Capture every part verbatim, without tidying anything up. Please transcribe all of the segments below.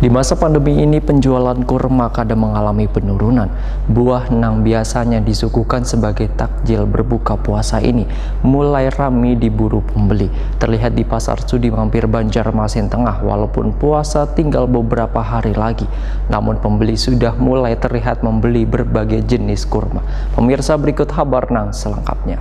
Di masa pandemi ini, penjualan kurma kada mengalami penurunan. Buah nang biasanya disuguhkan sebagai takjil berbuka puasa ini mulai rami diburu pembeli. Terlihat di Pasar Sudi Mampir, Banjarmasin Tengah, walaupun puasa tinggal beberapa hari lagi, namun pembeli sudah mulai terlihat membeli berbagai jenis kurma. Pemirsa, berikut habar nang selengkapnya.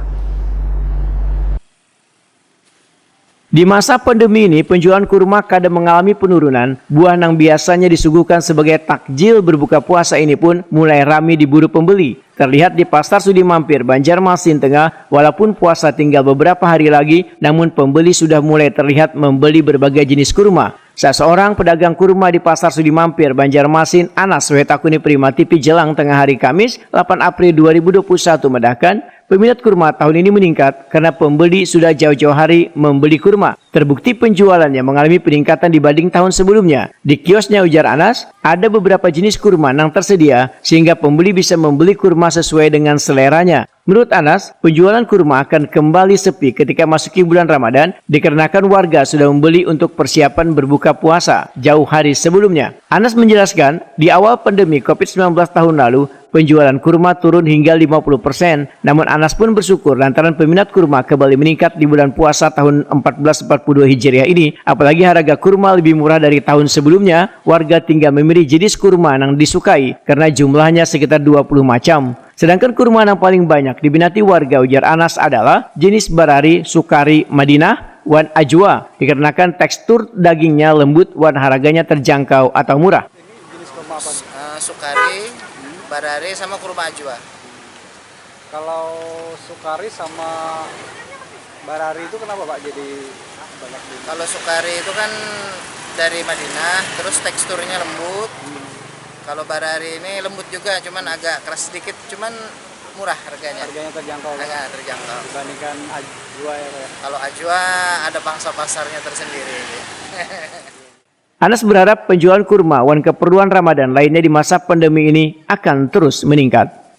Di masa pandemi ini, penjualan kurma kada mengalami penurunan. Buah nang biasanya disuguhkan sebagai takjil berbuka puasa ini pun mulai rami diburu pembeli. Terlihat di Pasar Sudi Mampir, Banjarmasin Tengah, walaupun puasa tinggal beberapa hari lagi, namun pembeli sudah mulai terlihat membeli berbagai jenis kurma. Salah seorang pedagang kurma di Pasar Sudi Mampir, Banjarmasin, Anas, W H T K Uni Prima T V Jelang, tengah hari Kamis, delapan April dua ribu dua puluh satu, madahkan, peminat kurma tahun ini meningkat karena pembeli sudah jauh-jauh hari membeli kurma. Terbukti penjualannya mengalami peningkatan dibanding tahun sebelumnya. Di kiosnya, ujar Anas, ada beberapa jenis kurma nang tersedia sehingga pembeli bisa membeli kurma sesuai dengan seleranya. Menurut Anas, penjualan kurma akan kembali sepi ketika masuki bulan Ramadan dikarenakan warga sudah membeli untuk persiapan berbuka puasa jauh hari sebelumnya. Anas menjelaskan, di awal pandemi covid sembilan belas tahun lalu, penjualan kurma turun hingga lima puluh persen. Namun Anas pun bersyukur lantaran peminat kurma kembali meningkat di bulan puasa tahun empat belas empat puluh dua Hijriah ini, apalagi harga kurma lebih murah dari tahun sebelumnya. Warga tinggal memilih jenis kurma yang disukai karena jumlahnya sekitar dua puluh macam. Sedangkan kurma yang paling banyak diminati warga, ujar Anas, adalah jenis Barari, Sukari, Madinah, wan Ajwa, dikarenakan tekstur dagingnya lembut wan harganya terjangkau atau murah. Jenis kurma apa? Eh, Sukari, Barari, sama kurma Ajwa. Kalau Sukari sama Barari itu kenapa, Pak, jadi banyak di... Kalau Sukari itu kan dari Madinah, terus teksturnya lembut. Kalau Barari ini lembut juga, cuman agak keras sedikit, cuman murah harganya. Harganya terjangkau, Pak, Agak terjangkau. Dibandingkan Ajwa, ya, Pak, ya? Kalau Ajwa ada pangsa pasarnya tersendiri. Anas berharap penjualan kurma wan keperluan Ramadan lainnya di masa pandemi ini akan terus meningkat.